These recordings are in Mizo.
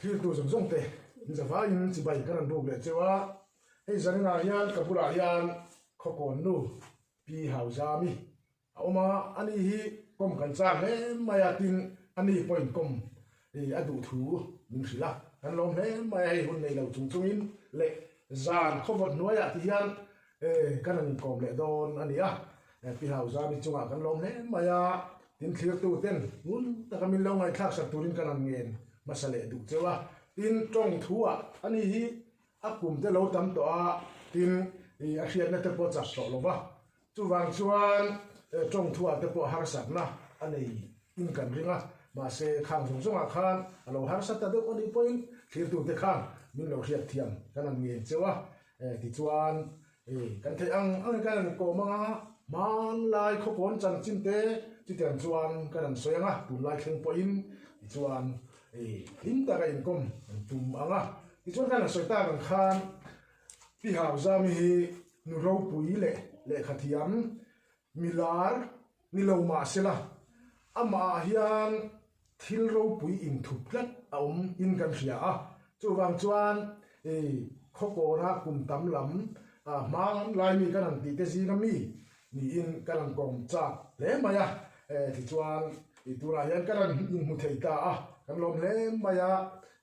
Thiltu zawng zawng te in zavaiin chibai kan rawn ruk leh cheu a, hei zaninah hian ka bulah hian Khawkawn nu Pi Hauzami a awm a, ani hi kawm kan chak hle mai a, tin ani pawhin kawm a duh thu min hrilh a, kan lawm hle mai a, hei hun nei lo chung chungin leh zan khawvawt hnuaiah ti hian kan rawn inkawm leh dawn a ni a, Pi Hauzami chungah kan lawm hle mai a, tin thlirtu ten ngun taka min lo ngaihthlak sak turin kan han ngen hmasa leh duh cheu a, tin tawng thuah ani hi a kum te lo tam tawh a, tin a hriatna te pawh chak tawh lo va, chuvang chuan tawng thuah te pawh harsatna a nei in kan ring a, mahse khang zawng zawngah khan a lo harsa ta deuh anih pawhin thlirtu te khan min lo hriat thiam kan han ngen cheu a, tichuan kan theih ang ang in kan han kawm ang a, hmanlai khawpawn chanchin te chutiang chuan kan han sawi ang a, tunlai thleng pawhin tichuan hlim taka inkawm kan tum ang a, tichuan kan han sawi tak ang khan Pi Hauzami hi nu ropui leh lehkhathiam Milar ni lo mah sela, amah ah hian thil ropui inthup tlat a awm in kan hria a, chuvang chuan i khawkawna kum tam lam hmang lai mi kan han tih te zinga mi niin kan han kawm chak hle mai a, tichuan i tunah hian kan han inhmu thei ta a, kan lawm hle mai a,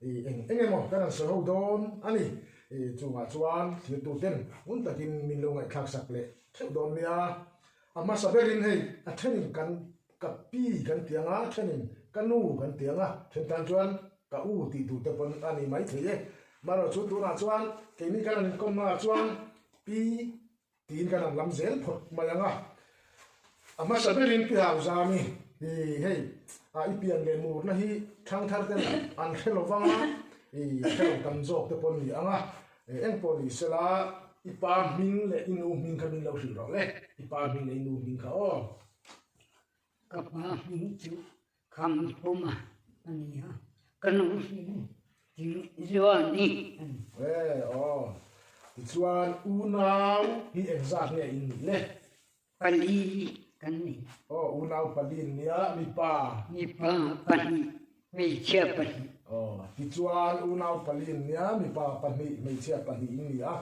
i eng eng emaw kan han sawi ho dawn a ni, chungah chuan thirtu ten ngun takin min lo ngaihthlak sak leh Theuh dawn nia, a hmasa berin hei a thenin kan ka pi kan ti ang a, a thenin ka nu kan ti ang a, then tan chuan ka u tih tur te pawn a ni mai thei e. Marawh chu tunah chuan keini kan han inkawm hmaah chuan pi tiin kan han lam zel phawt mai ang a. A hmasa berin Pi Hauzami hi hei a i pian leh murna hi thangthar ten an hre lo vang a, i hre lo tam zawk te pawn ni ang a, Eng pawh ni sela, i pa hming leh i nu hming kha min lo hrilh rawh le, i pa hming leh i nu hming kha aw. Ka pa hming chu Khamphuma a ni a, ka nu hming chu Zuani a ni. E aw, tichuan unau hi engzat nge in nih le? Pali kan ni. Aw, unau pali in nia, mipa. Mipa pahnih, hmeichhia pahnih. Aw, tichuan unau pali in nia, mipa pahnih, hmeichhia pahnih in ni a.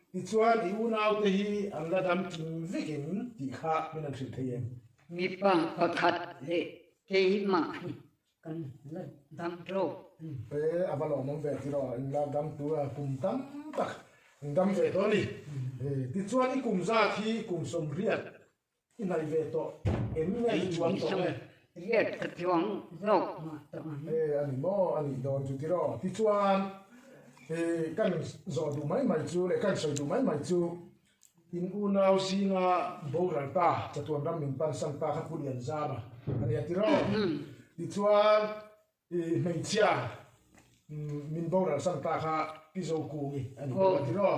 Tichuan i unaute hi an la dam kim vekin tih kha min han hrilh thei em? Mipa pakhat leh keimah hi kan la dam tawk a ni. E, a va lawmawm ve tiraw, in la dam tur a kum tam tak in dam ve tawh a ni. E, tichuan i kum zat hi kum sawmriat i hnaih ve tawh em nge i chuang tawh e? Riat ka chuang zawk mah tawh ang. E, a ni maw, a nih dawn chu tiraw. Tichuan, e, kan zawh duh mai mai chu leh kan sawi duh mai mai chu In unau zinga boral ta, chatuan ram min pansan ta kha Pu Lianzama a nia tiraw? Tichuan i hmeichhia min boral san ta kha Pi Zokungi a ni bawk a tiraw?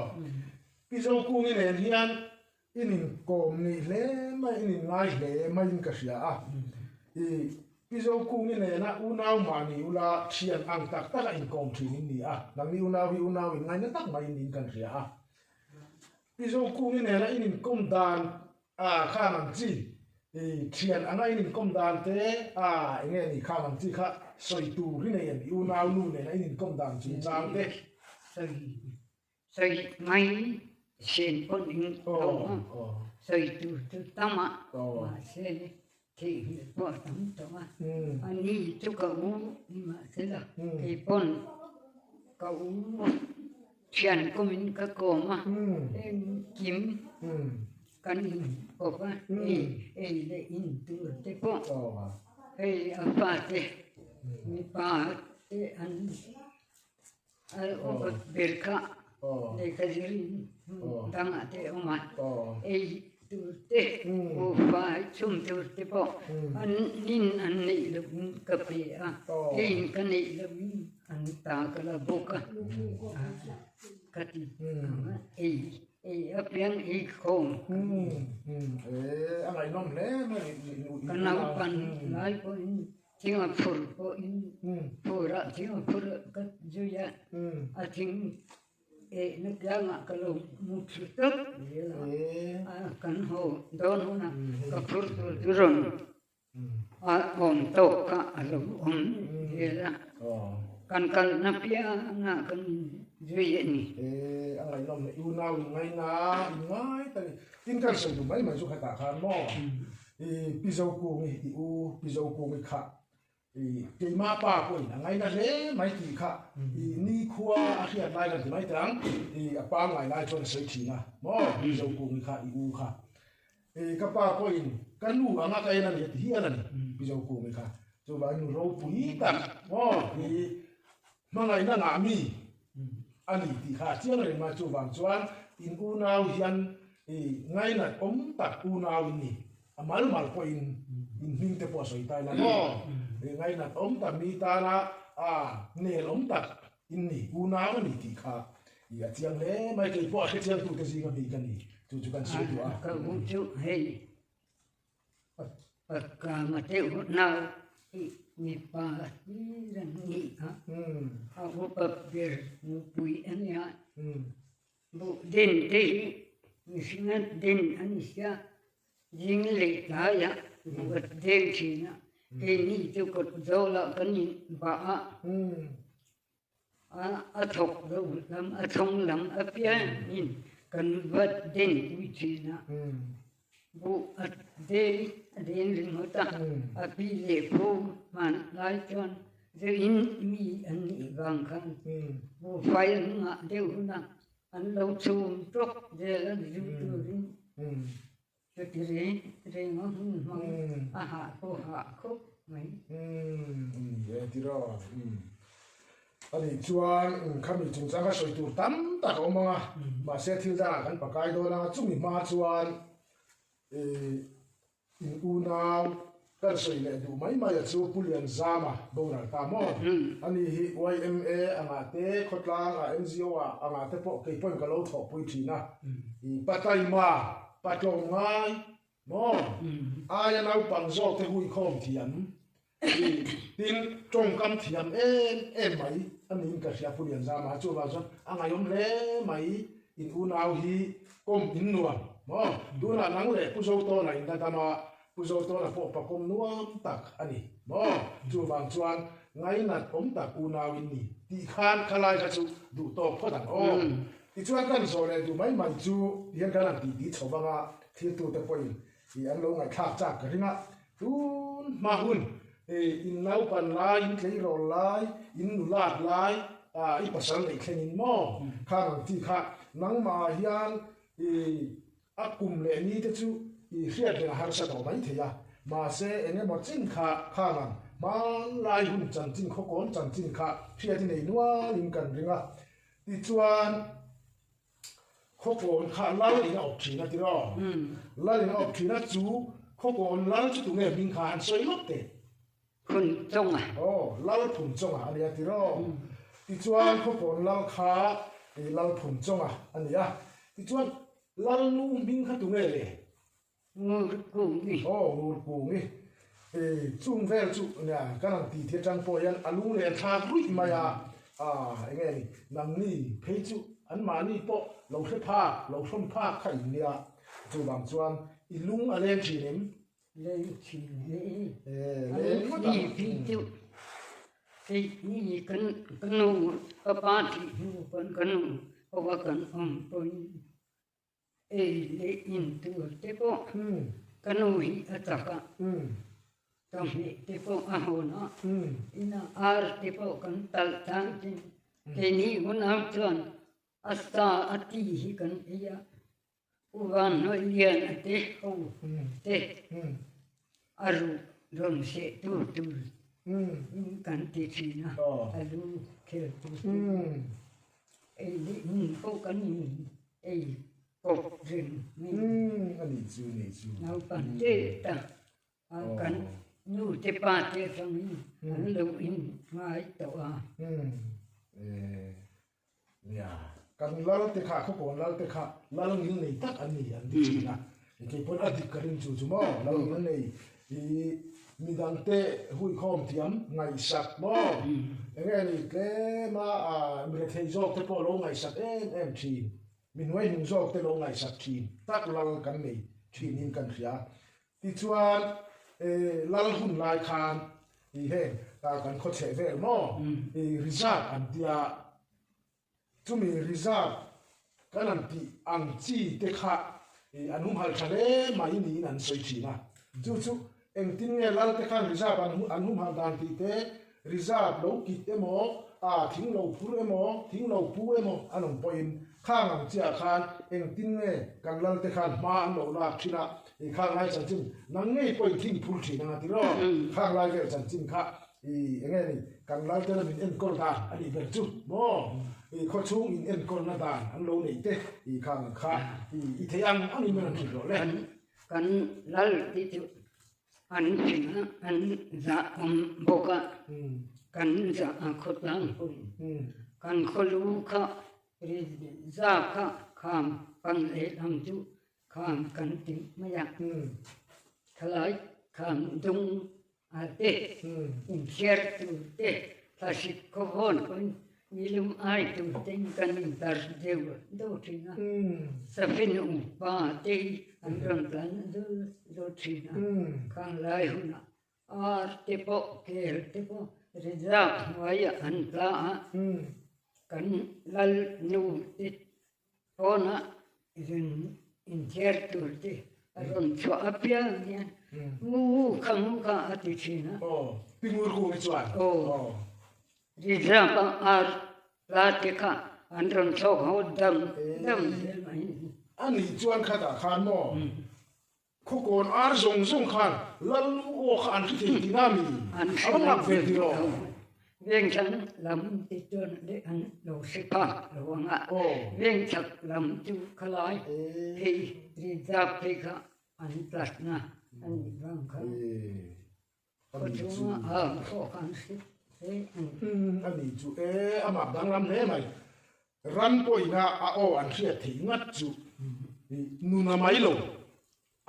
Pi Zokungi nen hian in inkawm ni hle mai, in inngai hle maiin ka hria a. I Pi Zokungi nena unau mahni ula thian ang tak taka inkawm thin in ni a, nangni unau hi unau inngaina tak maiin niin kan hria a. Pi Zokungi nena in inkawm dan a khang ang chi, i thian anga in inkawm dan te a eng nge ni khang ang chi kha sawi tur hi nei em i unau nu nena in inkawm dan chungchang te. Sawi sawi mai sen pawn in lo a, sawi tur chu tam a, mahse theihnghilh pawh a tam tawh a, ani chu ka u ni mahsela kei pawn ka u Thian kumin ka kawm a, engkim kan inkawp a, hei ei leh in tur te pawh hei a fate mipa te an upat ber kha lehkha zirin hmun dangah te a awm a, ei tur te buhfai chhum tur te pawh an nin an neih lohin ka pe a, keiin ka neih lohin An ta ka la bawk a, ka ti ang a, ei ei apiang ei khawm. A ngaihnawm hle mai. Ka naupan lai pawhin thing a phur pawhin phurah thing a phur ka zui a, a thing ehna tlangah ka lo mu thlu tawp zel a, kan haw dawn hunah ka phur tur chu rawn A awm tawk kha a lo awm zel a. Kan kalna piangah kan inzui a ni. E, a ngaihnawm leh unau in ngaina in ngai tak a ni. Tin kan sawi duh mai mai chu khatah khan maw i Pi Zokungi i u Pi Zokungi kha i keimah pa pawhin a ngaina hle mai tih kha i nikhua a hriat lai kan ti mai teh ang i a pangngai lai chuan a sawi thin a maw Pi Zokungi kha i u kha i ka pa pawhin ka nu anga ka en a ni a ti hial a ni Pi Zokungi kha chuvangin nu ropui tak maw i hmangaihna ngah mi a ni tih kha a chiang reng mai chuvang chuan in unau hian i ngainat awm tak unau in ni a mal mal pawhin in hming te pawh a sawi ta ila maw i ngainat awm tak mi tana a nel awm tak in ni unau a ni tih kha i a chiang hle mai kei pawh a hrechiang tute zinga mi ka ni chu chu kan sawi duh a. Ka u chu hei Pakama te unau hi mipa hlir an ni a, a upa ber nupui a nia. Buh den te hi mihringa den a ni sia, zing leh tlaiah buh a deng thin a, keini chu kawt zawlah kan inbah a, a thawk lo lam a thawng lam apiangin kan va den pui thin a, buh a deng a deng ringawt a, a pi leh pu hman lai chuan zuin mi an nih vang khan buhfai an ngah deuh hun a, an lo chhum tawk zel a zu turin. Chuti reng reng a hun hmang a hah pawh hah khawp mai. Ni e tiraw. A nih chuan khami chungchang kha sawi tur tam tak a awm ang a, mahse thil dangah kan pakai dawn ang a, chumi hma chuan in unau kan sawi leh duh mai mai a chu Pu Lianzama boral ta maw? Ani hi yma angah te khawtlang ah NGO ah angah te pawh kei pawhin ka lo thawhpui thin a, Patlaima Patlawm ngai maw? Aia naupang zawk te huikhawm thiam i tin tawngkam thiam em em mai a niin ka hria Pu Lianzama chuvang chuan a ngaihawm hle mai in unau hi kawm in nuam maw? Tunah nang leh Pu Zotawna in la dam a Pu Zotawna pawh pakawm nuam tak a ni maw? Chuvang chuan ngainat awm tak unau in ni tih khan khalai kha chu duh tawk phawt ang aw. Tichuan kan zawh leh duh mai mai chu tihian kan han tih tih chho vang a, thiltute pawhin ih an lo ngaihthlak chak ka ring a, tun hma hun ih in naupan lai, in tleirawl lai, in nulat lai ah i pasal neih thlengin maw khang ang chi kha nangmah ah hian ih a kum leh ni te chu ih hriat reng a harsa tawh mai thei a, mahse eng emaw chin kha khang ang hmanlai hun chanchin khawkawn chanchin kha hriat i nei nualin kan ring a. Tichuan, khawkawn kha lal in a awp thin a tiraw? Lal in a awp thin a, chu khawkawn lal chu tunge hming kha han sawi lawk teh? Phunchawnga. Aw, Lal Phunchawnga a nia tiraw? Tichuan, khawkawn lal kha Lal Phunchawnga a ni a. Tichuan, lal nu hming kha tunge le? Ngurkungi. Aw, Ngurkungi. E, chung vel chu nia kan han ti thil atang pawh hian a lung len thlak ruih mai a, a eng nge ni, nangni phei chu anmahni pawh lo hre phak, lo hrawm phak kha in nia. Chuvang chuan i lung a leng thin em? Leng thin hle. E, leng ngawt ang. Ni phei chu kei ni kan ka nu ka pa thih hnu pawn ka nu pawh a kan awm pawhin Ei leh in tur te pawh ka nu hi a chak a, chawhmeh te pawh a hawn a, inah ar te pawh kan talh tang thin. Keini hunah chuan a sa a ti hi kan ei a, U Vanhnuailiana te ho te a ruh rawn seh tur tur in kan ti thin a, a lu khel tur te. Ei leh in pawh kan in ei kawp reng mai. Umm a nih chu nih chu. Naupang te ta kan nu te pa te atangin an lo in ngai tawh a. Umm eh nia kan lal te kha khawkawn lal te kha lal ngil nei tak an ni an ti thin a. Kei pawn a dik ka ring chu chu maw lal ngil nei i midangte huikhawm thiam ngaihsak maw eng nge ni tlema mi rethei zawk te pawh lo ngaihsak em em thin mi hnuai hnung zawk te lo ngaihsak thin tak lal kan nei thin in kan hria tichuan lal hun lai khan. I heng kan khaw chheh vel maw i reserve an tia chumi reserve kan han tih ang chi te kha i an humhalh tha hle mai niin an sawi thin a. Chu chu engtin nge lal te khan reserve an an humhalh dan tih te reserve lo kit emaw a thing lo phur emaw thing lo pu emaw an awm pawhin khang ang chiah khan engtin nge kan lal te khan hma an lo lak thin a I khang lai chanchin nang ngei pawhin thing phur thin anga tiraw? Khang lai vel chanchin kha i enge ni kan lal te lamin enkawl dan a nih ber chu maw? I khawchhung in enkawlna dan an lo neih te i khang ang kha i i theih ang angin min rawn hrilh rawh le. Kan kan lal te chu an fing a, an zah awm bawk a, kan zah a khawtlang pawhin kan khawlu kha ri za kha kham pang lehlam chu Kham kan ti mai a, thalai kham dung a te, inthiar tur te, thlasik khawvawn pawn nilum ai tur tein kan intar deuh deuh thin a, safin upa te hi an rawn tlan zul zul thin a, khang lai hunah ar te pawh kel te pawh rizap hnuaiah an tla a, kan lal nu te Pawnah zun inthiar tur te a rawn chhuah apiang hian ngu kha ngu kha a ti thin a. Aw, pi ngur kung hi chuan. Aw, reserve a ar la te kha an rawn thlawk ho dam dam zel mai. A nih chuan khatah khan maw Khawkawn ar zawng zawng khan Lalnu aw kha an hre thei tih na mi? A va ngak ve ti rawh. Vengthlang lam te chuan leh an lo hre phak lo ang a, vengchhak lam chu khalai phei rizap phei kha an tlatna a nih vang kha khawchhunga a pawh kha an hre hle a ni. A ni chu e, a mak danglam hle mai. Ran pawhina a aw an hriat theih ngat chu nuna mai lo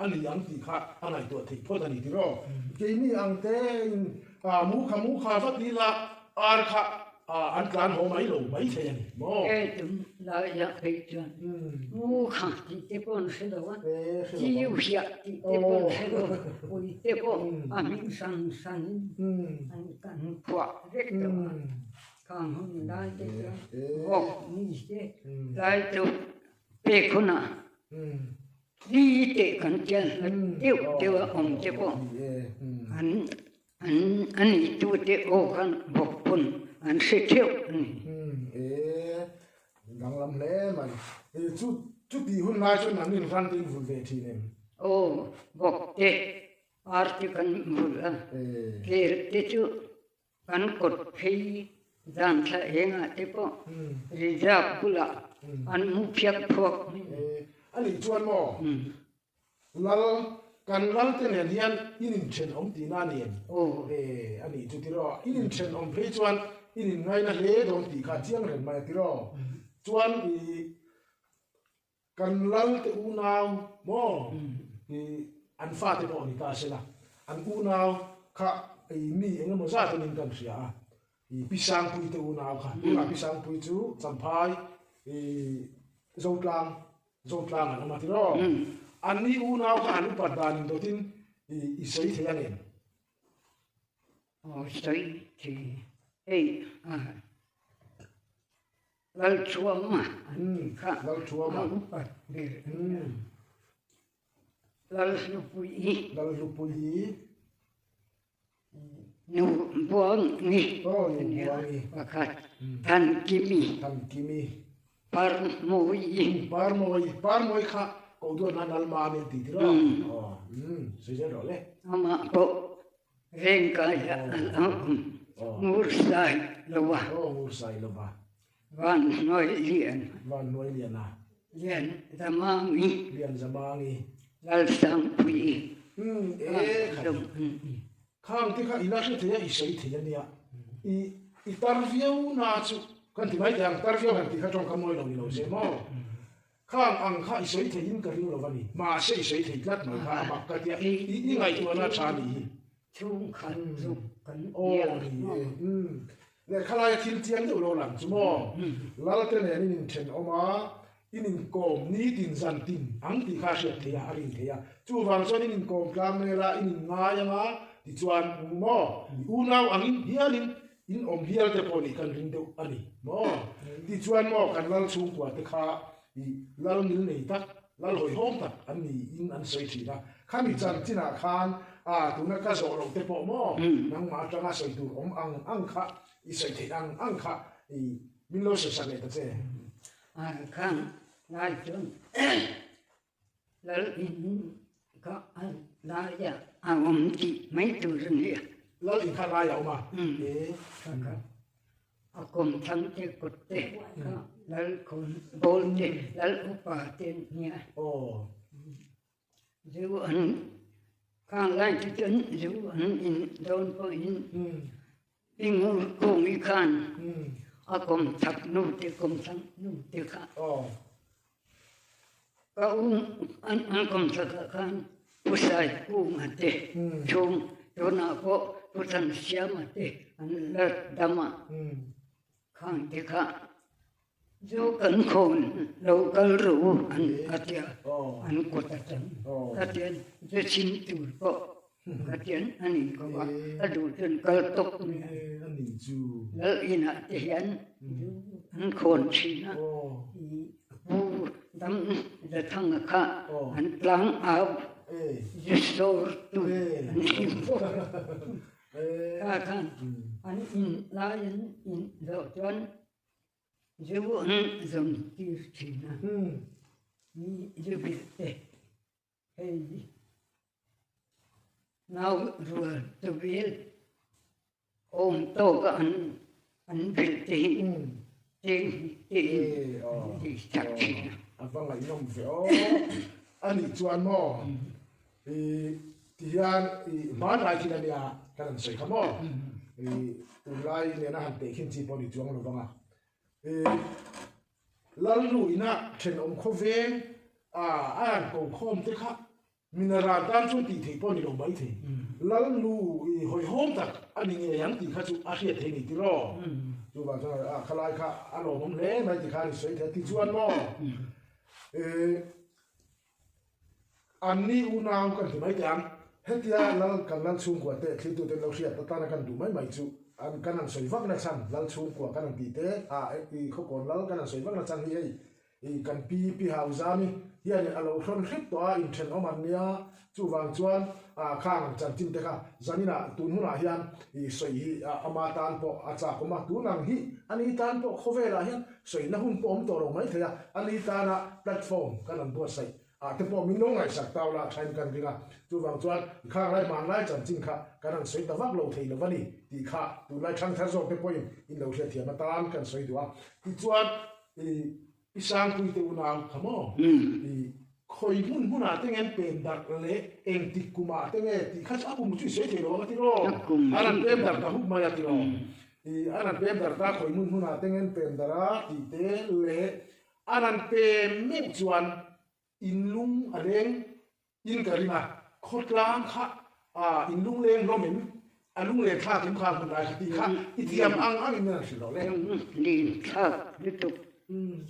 a ni ang tih kha a ngaihtuah theih phawt a ni tiraw? Keini ang tein mu kha mu kha vat ila ar kha an tlan haw mai lo mai thei a ni maw? He tum laia phei chuan mu kha tih te pawh an hre lo a, chiu hiah tih te pawh an hre lo, ui te pawh a hming hran hranin an kan phuah vek tawh a. Khang hun lai te chuan vawk ni te tlai chu pek hunah li te kan tial hlat deuh deuh a awm te pawh an an a neitu te aw khan vawk phun an hre theuh a ni. E danglam hle mai. Chu chutih hun lai chuan an inran te in vul ve thin em? Aw vawk te ar te kan vul a, kel te chu Kan kawt phei zan thla engah te pawh reserve bulah an mu phiak phuak mai. A nih chuan maw Lal, kan Lal te nen hian in inthenawm tihna a ni em? A nih chu tiraw, in inthenawm phei chuan in inngaina hle dawn tih kha a chiang reng mai a tiraw. Chuan i Kan lal te unau maw i an fate pawh ni ta sela, an unau kha i mi eng emaw zat awmin kan hria a, i Pi Sangpui te unau kha, tunah Pi Sangpui chu Champhai i Zotlang, Zotlang an awm a tiraw? Anni unau kha an upat dan indawtin i i sawi thei ang em? Aw sawi thei hei a. Lalthuama an tih kha a upat ber a ni a. Lalhlupuii. Lalhlupuii. Nu Buangi a ni a pakhat. Thankimi. Thankimi. Parmawii. Parmawii. Parmawii kha ko duan han Lalmami an tih tiraw? Sawi zel rawh le. Amah pawh Rengkaia a lo awm Ngursai lova. Aw Ngursai lova. Van hnuai lian. Van hnuai lian a. Lian Zamangi. Lian Zamangi. Lalsangpuii. Umm e kha. Khang te kha i la hre thei a i sawi thei a nia. I i tar viau na chu kan ti mai thei ang tar viau han tih kha tawngkam mawi lo ni lo se maw. Khang ang kha i sawi theiin ka ring lo a ni. Mahse i sawi thei tlat mai kha a mak ka tia i i ngaihtuahna tha ni hi. Chhungkhat chu kan nia. Aw ni e. Umm. Leh khalaia thil chiang deuh lo lang chu maw. Lalte nen in inthenawm a, in inkawm nitin zantin ang tih kha a hriat theih a, a rin theih a. Chuvang chuan in inkawm tlang mel a, in inngai ang a. Tichuan maw unau angin hialin in awm hial te pawh nih kan ring deuh a ni maw? Tichuan maw kan lal chhungkua te kha i lal ngil nei tak, lal hawihhawm tak an niin an sawi thin a. Khami chanchinah khan a tuna ka zawh loh te pawh maw nangmah atanga sawi tur awm ang ang kha i sawi theih ang ang kha i min lo sawi sak leh ta che. A khan ngai chuan Lal in kha a laia a awm tih mai tur a ni a. Lal in kha laia a awm a? A kawm thlang te kut te kha lal khawn bawl te lal upa te an nia. Zu an khang lai te chuan zu an in dawn pawhin i ngur kung i khan a kawm chak nu te kawm thlang nu te kha Ka u an kawm chakah khan Pu Sai Kunga te chhung tunah pawh Pu Thansiama te an la dam a, khang te kha zu kan khawn lo kal rawh u an a ti a, an kut atang ka tian zu chhim tur pawh ka tian a ni ko a, a duh chuan kal tawp mai a, lal inah te hian zu an khawn thin a. Pu dam Zathanga kha an tlang au zu sawr tu an ni bawk. Kha khan an in lai an in zawh chuan zu an zawm tir thin a, mi zu bilh te hei nau rual chuvel Awm tawk a an bilh te hi cheng te in an tih chak thin a. A va ngaihnawm ve aw. A nih chuan maw i ti hian i hmanlai thil a nia kan han sawi kha maw i tunlai nena han tehkhin chi pawh ni chuang lo vang a. I Lalnu ina thenawm khawveng a a han ko khawm te kha Mineral tan chuan tih theih pawh a ni lo mai thei. Lalnu i hawihhawm tak a ni ngei ang tih kha chu a hriat thei ni tiraw? Chuvang chuan a khalai kha a lawmawm hle mai ti khan i sawi thei a. Tichuan maw anni unau kan ti mai teh ang, hetia lal kan lal chhungkua te thlirtute an lo hriat atana kan duh mai mai chu an kan han sawi vak na chhan lal chhungkua kan han tih te a khawkawn lal kan han sawi vak na chhan hi hei I kan pi pi Hauzami hianin a lo hrawn hrep tawh a, inthenawm an nia, chuvang chuan ah khang chanchin te kha zaninah tun hunah hian i sawi hi ama tan pawh a chak awm a, tun ang hi ani tan pawh khawvelah hian sawina hun pawh awm tawh lo mai thei a, ani tana platform kan an buatsaih ah te pawh min lo ngaihsak tau la thain kan ring a, chuvang chuan i khang lai hmanlai chanchin kha kan han sawi ta vak lo thei lo a ni tih kha tunlai thangthar zawk te pawhin in lo hriatthiam atan kan sawi duh a, tichuan I i Sangpui te unau kha maw? I khawi hmun hmunah te nge an pem darh leh engtik kumah te nge tih kha chu a kum chu i sawi thei lo ang a ti raw? An han pem darh ta hup mai a ti raw? I an han pem darh ta khawi hmun hmunah te nge an pem darh a tih te leh an han pem meuh chuan inlung a leng In ka ring a, khawtlang kha ah in lungleng hlawm em? A lunglen thlak em kha hmun lai kha tih kha i thiam ang ang in an hrilh lo le. Lunglen thlak lutuk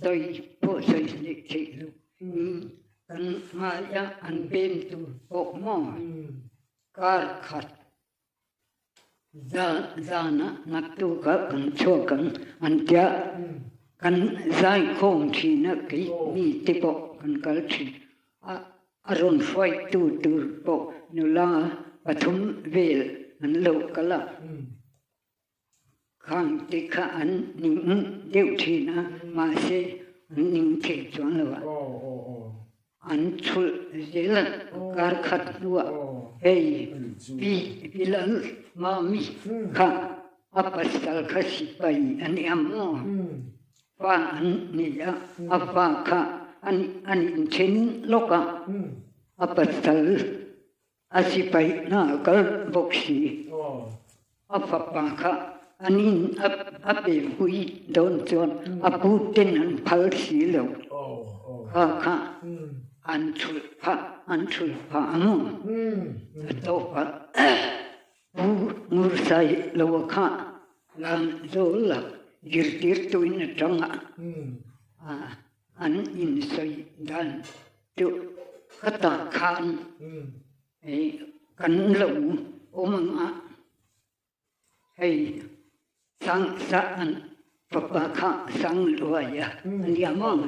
sawi pawh sawi leh theih lo kan ngai a, an pem tur pawh maw kar khat Zana naktukah kan chhuak ang an tia, kan zaikhawm thin a, kei mi te pawh kan kal thin a, a rawn hruaitu tur pawh nula pathum vel an lo kal a, khang te kha an ning deuh thin a, mahse an ning thei chuang lo a. An chhulh zel a, kar khat hnuah hei Pi Pi Lal Mami kha a pasal kha sipai a ni a maw? Fa an ni a, a fa kha an inthen lawk a, a pasal A sipai hna a kal bawk si. A fapa kha an in a pe pui dawn chuan a pu ten an phal si lo. Kha kha an chhulh phah an chhulh phah ang. A tawp ah Pu Ngursai lo kha lam zawl ah zirtirtu in a tang a. An insawi dan chu ka tah khan kan lo awm ang a, hei sang sa an fapa kha Sangluaia a nia maw?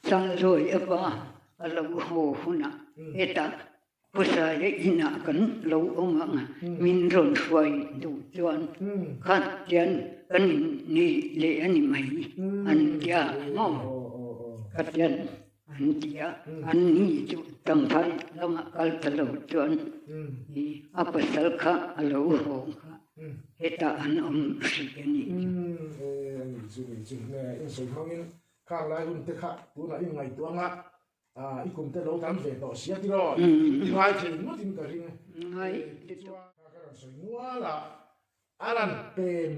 Sangluaia pa a lo haw hunah hetah Pu Saia inah kan lo awm ang a, min rawn hruai duh chuan khan tian kan innei leh a ni mai an tia maw? Ka tian an ti a, an ni chu Champhai lamah kal ta lo chuan a pasal kha a lo haw kha hetah an awm hrih a ni. Khang lai hun te kha tunah in ngaihtuah anga I kum te lo tam ve tawh sia tiraw? I ngai thei ngawt in ka ring. Ngai lutuk. Ka rawn sawi nual a, a rawn pem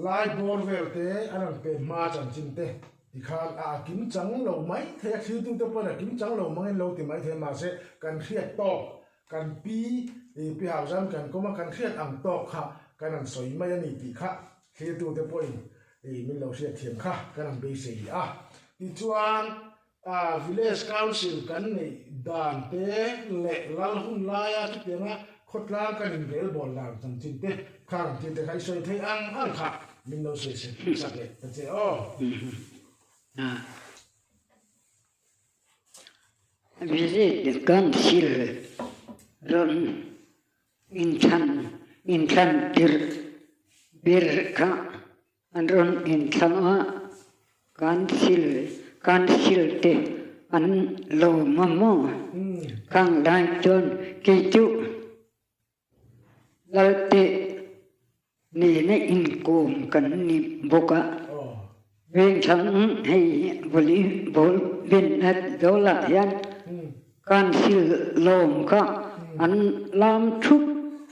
lai bawr vel te, a rawn pem hma chanchin te tikhan a a kim chang lo mai thei a, thiltu te pawhin a kim chang lo mangin lo ti mai thei mahse kan hriat tawk, kan pi pi Hauzan kan kawm a, kan hriat ang tawk kha kan rawn sawi mai a ni tih kha Thiltu te pawhin min lo hriatthiam kha kan han beisei a. Tichuan, Village Council kan neih dan te leh lal hun laia chutianga khawtlang kan inrelbawl dan chanchin te khang thil te kha i sawi thei ang ang kha min lo sawi sak leh ta che aw. Village Council rawn Inthlan inthlan tirh ber kha an rawn inthlang a, council council te an lawm a maw? Khang lai chuan kei chu Lalte nena inkawm kan ni bawk a, vengthlang hei volley ball benna dawlah hian Council lawm kha an lam thup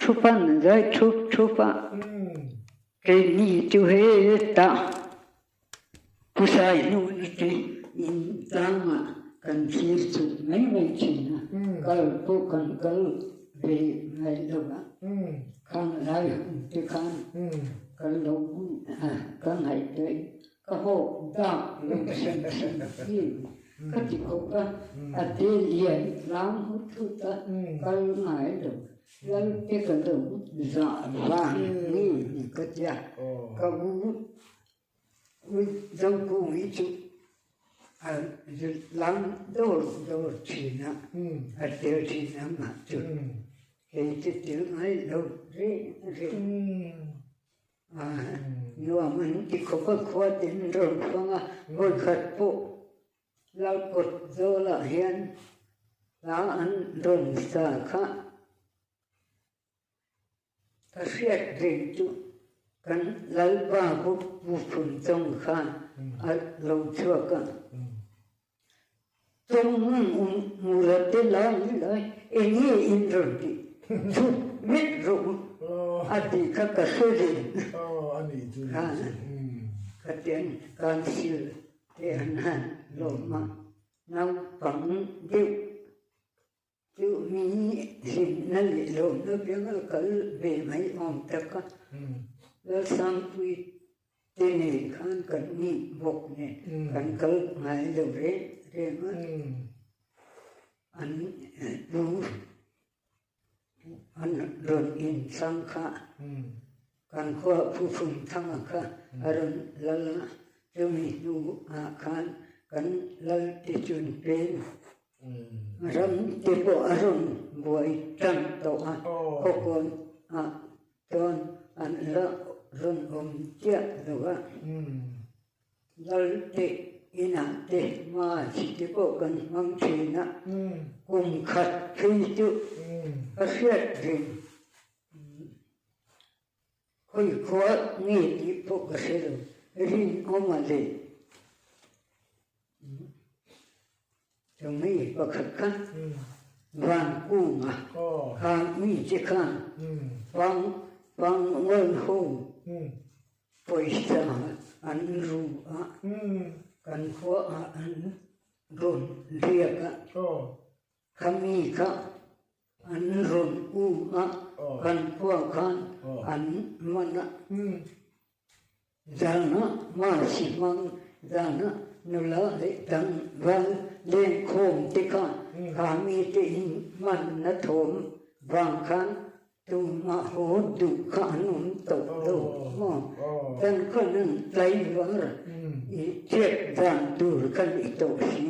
thup a, an zai thup thup a, keini chu hetah Pusai hnuhna te in tlangah kan thlir chuk mai mai thin a, kal pawh kan kal ve ngai lo a, khang lai hun te khan kan lo ka ngaihtuah in ka hawk dak lo hrim hrim thin ka ti khawp a, a te lian tlang hut hut a, kal ngai lo lal te ka lo zah vang nge ni ka tia, ka u Zokung hi chu a lang dawr dawr thin a, a tel thin a mah chu. Kei chu tel ngai lo reng reng. Nuam an ti khawp a, khua ten rawn fang a, vawikhat pawh Lalkawt zawlah hian hla an rawn sa kha. Ka hriat reng chu kan Lalpa Pu Phunchawng khan a lo chhuak a, Chawng mura te lai lai eng nge in rawn tih chhuk vek rawh u a tih kha ka hre reng ka ti a ni. Council te an han lawm a, naupang deuh Chu mi hlimna leh lawmna pianga kal ve mai awm tak a, Lalsangpui te nen khan kan nih bawk nen kan kal ngai lo reng reng a, an pu an rawn inchhang kha kan khua Phu Phunthanga kha a rawn lal a, chumi hnuah khan kan lal te chun peng Ram te pawh a rawn buai tan tawh a, khawkawn ah chuan an la rawn awm chiah lo a. Lal te inah te hma te pawh kan hmang thin a, kum khat phei chu ka hriat reng. Khawi khua nge tih pawh ka hre lo, rinawma leh Chumi pakhat kha Vankunga khan mi che khan Pang Pangngawi ho pawisa an ru a, kan khua ah an rawn riak a, khami kha an rawn um a, kan khua khan an man a. Zana Masi hmang zana nula leh tlangval lengkhawm te kha kha mite in hmanna thawm vang khan tumah haw duh kha an awm tawh lo maw? Kan khawn an tlaivar i chet dan tur kha ni tawh si.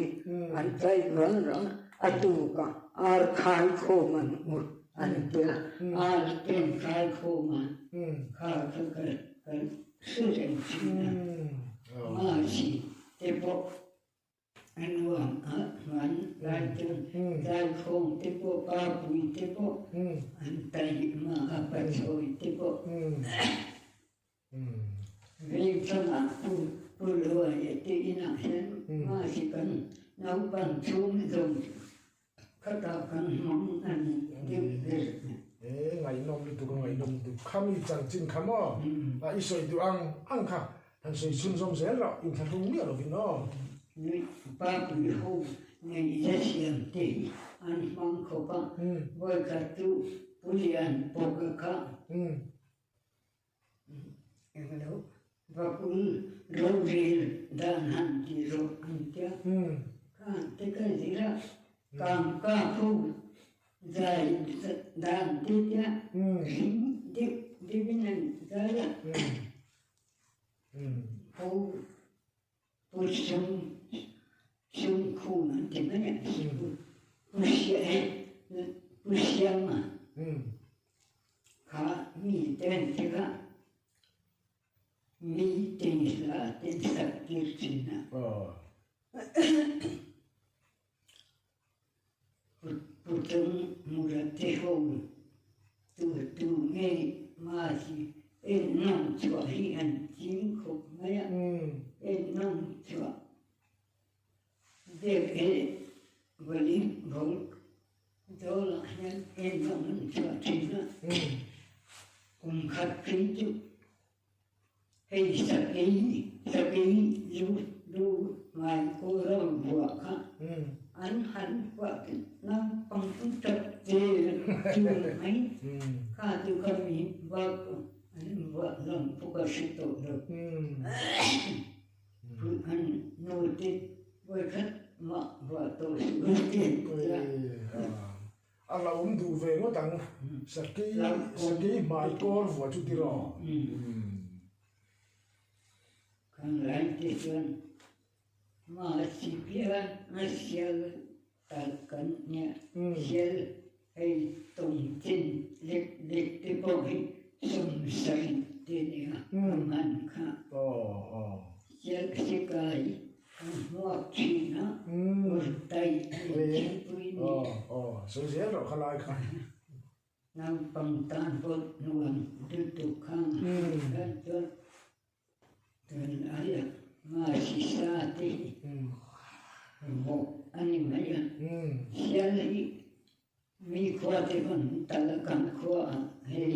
An tlaivar a, a tukah ar khai khawm an u an tia, ar ten khai khawm a, kha kha ka hre reng thin a, mahse te pawh A nuam a hman lai chuan zaikhawm te pawh papui te pawh an taima a pachawi te pawh vengthlang pu pu Luaia te inah hian mahse kan naupang chhung zawng khatah kan hmang a ni deuh ber. E ngaihnawm lutuk a ngaihnawm lutuk khami chanchin kha maw i sawi duh ang ang kha Han sawi chhunzawm zel rawh, inthlahrung miah lovin aw. Nuih papui ho ngaihza siam te hi an hmang khawp a, vawikhat chu Pu Lian Pawka kha englo vakul rorel dan han ti rawh an tia, kha te ka zir a, kangka ho zai dan te tia ring deuh deuhin an zai a. Pu Pu Sung Sung Khum an ti mai a, Pu Pu Siama kha mi te an ti kha mi te hla te an sak tir thin a. Pu Tung Mura te ho tu tu nge mahse en nawm chhuah hi an ching khawp mai a, en nawm chhuah dek e vawlih vawl dawlah hian en nawm an chhuah thin a, kum khat phei chu Hei sakei sakei lu lu ngai kawra vuah kha an han vuah naupang tap te chu mai kha chu kha mi vak an vuah lam pawh ka hre tawh lo. An naute vawikhat mah vuah tawh suh an ti a. A lo awm duh ve ngawt ang. Sakei sakei hmai kawl vuah chu tiraw? Kan lai te chuan mahse pian a sial talh kan nia. Sial hei tawng chin lek lek te pawh hi sawmsarih te nia a man kha. Sial sikai Kan hmuak thin a, ur taih a ni thingpui ni. Aw aw, sawi zel rawh kha lai kha. Naupang tan pawh nuam lutuk kha kan chuan tun aia Masisa te hi vawk a ni mai a, sial hi mi khua te pawn tal a kan khua ah hei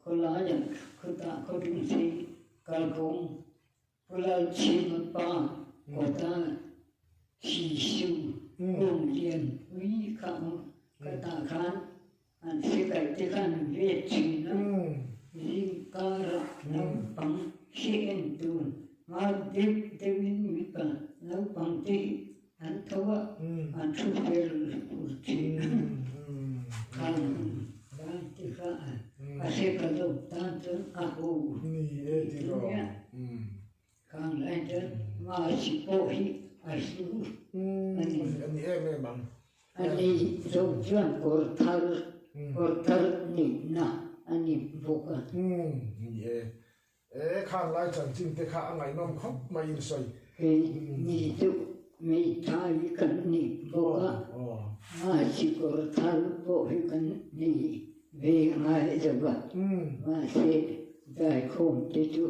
khawlaiah khawtah khawdungsei kalkawng Pu Lalchhima pa kawta Sisu kung lian pui kha ka tah khan an sikai te khan an vet thin a, zingkarah naupang hri en tur ngal deuh deuhin mipa naupang te hi an tho a, an thu fel fur thin a, khang lai te kha a hre ka lo tan chuan a ho tih chu nia, khang lai chuan Masi pawh hi a hlu a ni. A ni zo chuan kawr thar kawr thar nihna a ni bawk a. Ni e, E, khang lai chanchin te kha a ngaihnawm khawp mai in sawi. Kei ni chu hmeithai kan ni bawk a, mahse kawr thar pawh hi kan nei ve ngai lo va, mahse zaikhawm te chu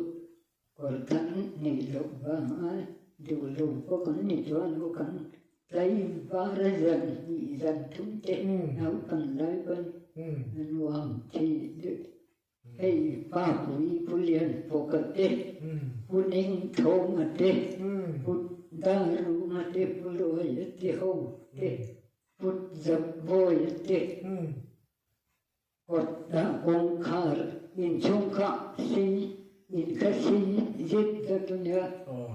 kawr thar neih loh vanga duh lo pawh kan ni chuan aw kan tlai var a zan hnih zan thum te naupang lai pawn a nuam thei deuh. Hei Papui Pu Lian Pawka te, Pu Ning Thawma te, Pu Daruma te, Pu Luaia te ho te, Pu Zapbawia te, kawtah kawngkhar inchhung kha sei in kha sei zet zet a nia,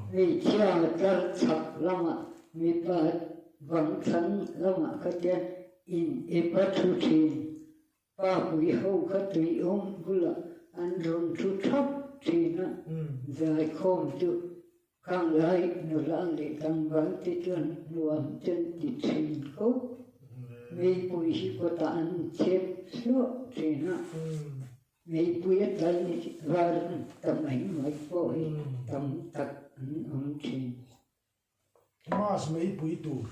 hmeichhia tlar chhak lamah mipa bang thlang lamah kha tian in ep a thu thin. Papui ho kha tuiawm bulah an rawn thu thap thin a, zaikhawm chu khanglai nula leh tlangval te chuan nuam te an ti thin khawp. Meipui hi kawtah an chep hluah thin a, meipui a tlai var ta mai mai pawh hi tam tak an awm thin. Mass meipui tur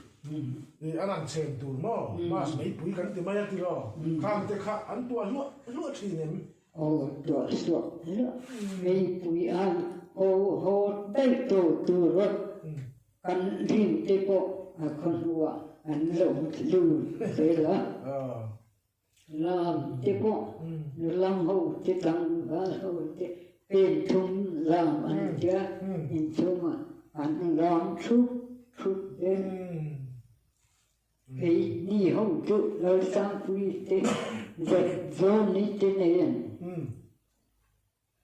i an han chhen tur maw? Mass meipui kan ti mai a tiraw? Khang te kha an tuah hluah hluah thin em? Aw tuah hluah hluah. Meipui an haw haw daih tawh tur a kan rin te pawh a khaw hnuah an lo lut zel a. Lam te pawh lam ho te tlangval ho te pen thum lam an tia inchhungah an lam thup thup zel. Keini ho chu Lalsangpui te Zatzawni te nen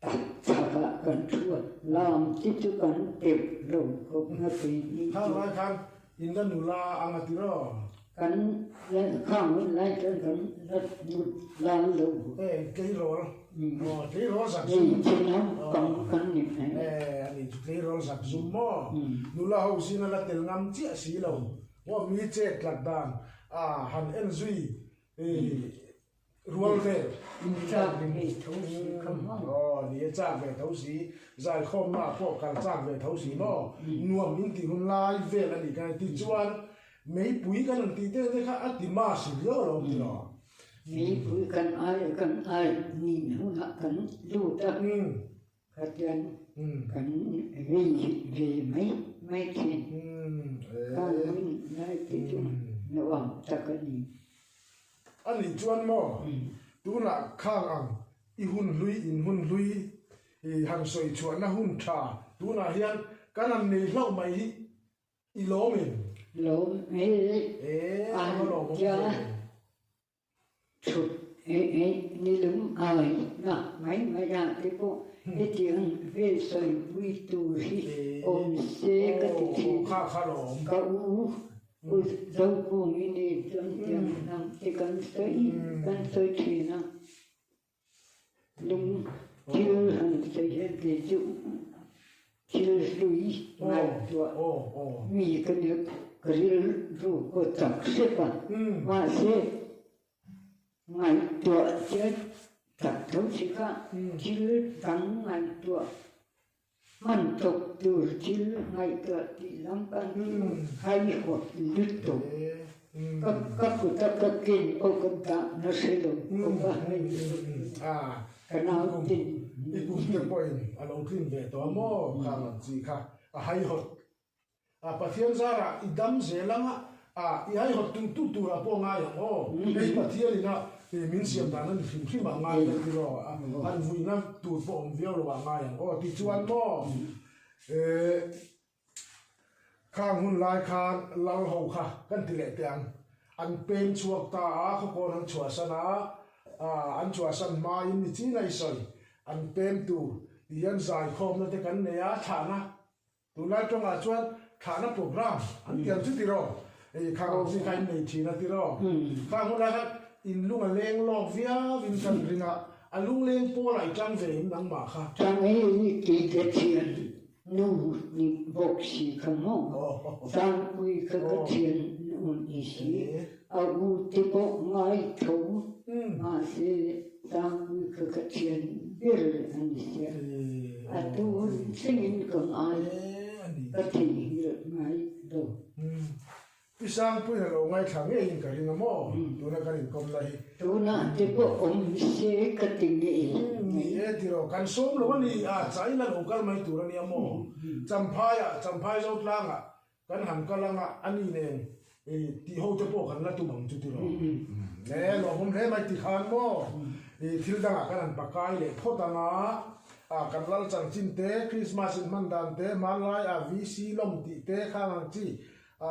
tak chakah kan thu a, lam te chu kan teuh lo khawp na keini chu. Khang lai khan in la nula ang a ti raw? Kan la khang hun lai chuan kan la nut lan lo. Eh tleirawl aw tleirawl zak zum. Hmeichhe naupang kan ni mai. Eh ani chu tleirawl zak zum maw? Nula ho zinga la tel ngam chiah si lo. Maw mi chet tlat dan a han en zui Rual vel in chak ve tho si kha maw? Aw ni e, chak ve tho si, zaikhawmna ah pawh kal chak ve tho si maw? Nuam in tih hun lai vel a nih kha ni. Tichuan meipui kan rawn tih te te kha a ti ma si viau a lo ti lo. Meipui kan ai kan ai nin hunah kan lut a, khatian kan vei ve mai mai thin. Khan hun lai te chu nuam tak a ni. A nih chuan maw, tunah khang ang i hun hlui in hun hlui i han sawi chhuahna hun tha tunah hian kan han nei hlauh mai hi i lawm em? Lawm e, a lawmawm tia ve. Thut e e ni lung ai na mai mai ah te pawh hetiang vel sawipui tur hi awm se ka ti thin. Kha kha lawm. Ka u U Zokung i nih chuan tiang hnam te kan sawi kan sawi thin a, lung thil han sawi hian kei chu thil hlui ngaihtuah mi ka ni a, ka rilru pawh chak hrep a, mahse ngaihtuah chian chak tho si kha thil dang ngaihtuah Hman tawp tur thil ngaihtuah tih lam kan chu haihawt lutuk. Ka ka kut a ka ken pawh ka dah na hre lo khawp a hei ka nau tin. I kum te pawhin a lo tlin ve tawh a maw khang ang chi kha a haihawt. A Pathian zarah i dam zel ang a, a i haihawt tu tu turah pawh ngai ang aw. Hei Pathian ina min siam dan a ni hrim hrim ah ngai vel tiraw a, han vuina tur pawh awm viau lo ah ngai ang aw. Tichuan maw eh khang hun lai khan lal ho kha kan ti leh teh ang, an pem chhuak ta a, khawkawn an chhuahsan a, an chhuahsan hmain ni chin a i sawi, an pem tur ti hian zaikhawmna te kan nei a, thlahna Tunlai tawngah chuan thlahna program an ti ang chu tiraw? Hei khang ang chi kha in nei thin a tiraw? Khang hunah khan in lung a leng lawk viau in kan ring a, a lungleng pawl ah i tang ve in nangmah kha. Tang hei kei ka thian nu ni bawk si kha maw? Sangpui kha ka thian nu ni si, a u te pawh ngai tho mahse Sangpui kha ka thian ber a ni sia. A tun thlengin ka ngai, ka theihnghilh ngai lo. Pi Sangpuiin a lo ngaithla ngeiin ka ring a maw, tuna kan inkawmna hi. Tunah te pawh awm se ka ti ngei. Ni e tiraw, kan sawm lo a ni a, chain a lo kal mai tur a nia maw. Champhaiah, Champhai Zotlangah Kan han kal anga a ni nen i tih ho te pawh kan la tum ang chu tiraw? E lawmawm hle mai ti khan maw i thil dangah kan han pakai leh phawt anga a kan lal chanchin te Christmas in hman dan te hmanlai a VC lawm tih te khang ang chi a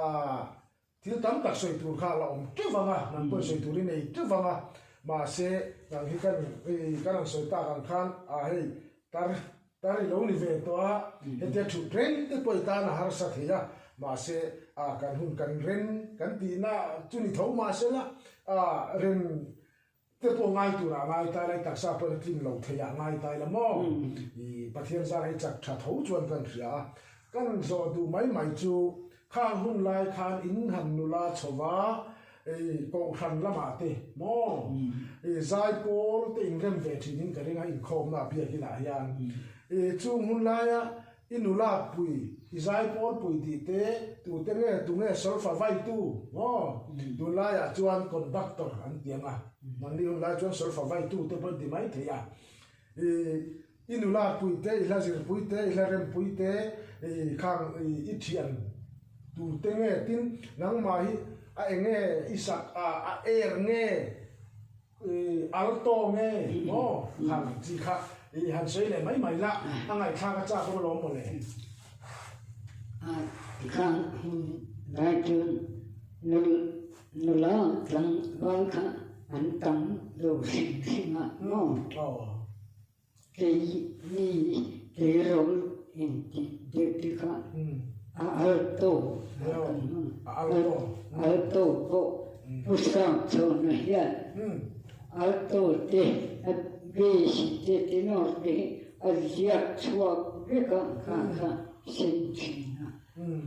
thil tam tak sawi tur kha a la awm teuh anga nang pawh sawi tur i nei teuh anga mahse nang hi kan i kan han sawi tak ang khan a hei tar Tar i lo ni ve tawh a, hetia thut reng te pawh i tan a harsa thei a, mahse a kan hun kan ren kan tihna chu ni tho mahse la a ren Te pawh ngai turah ngai tai la, i taksa pawhin a tlin lo theiah ngai tai la maw? I Pathian zar hi chak tha tho chuan kan hria a, kan zawh duh mai mai chu khang hun lai khan in han nula chho va, i kohhran lamah te maw? I zaipawl te inrem ve thin in ka ring a inkhawmna biakinah hian i chung hun laia I nula pui, i zaipawl pui tih te, tute nge, tunge solfa vaitu maw? Tunlaiah chuan conductor an ti ang a, nangni hun lai chuan solfa vaitu te pawh an ti mai thei a. I i nula pui te, i hla zirpui te, i hla rempui te, i khang i thian tute nge tin nangmah hi a enge i sak a, a er nge? I alto nge maw han chi kha i han sawi leh mai mai la, a ngaihthlak a chak awm alawm mawle. A khang hun lai chuan nula tlangval kha an tam lo hrim hrim a maw? Kei ni tleirawl intih deuh te kha a alto a kan hmang. Alto pawh Pu Sangchhawna hian alto te a bass te tenor te hi a ziak chhuak vek a kha kha sem thin a.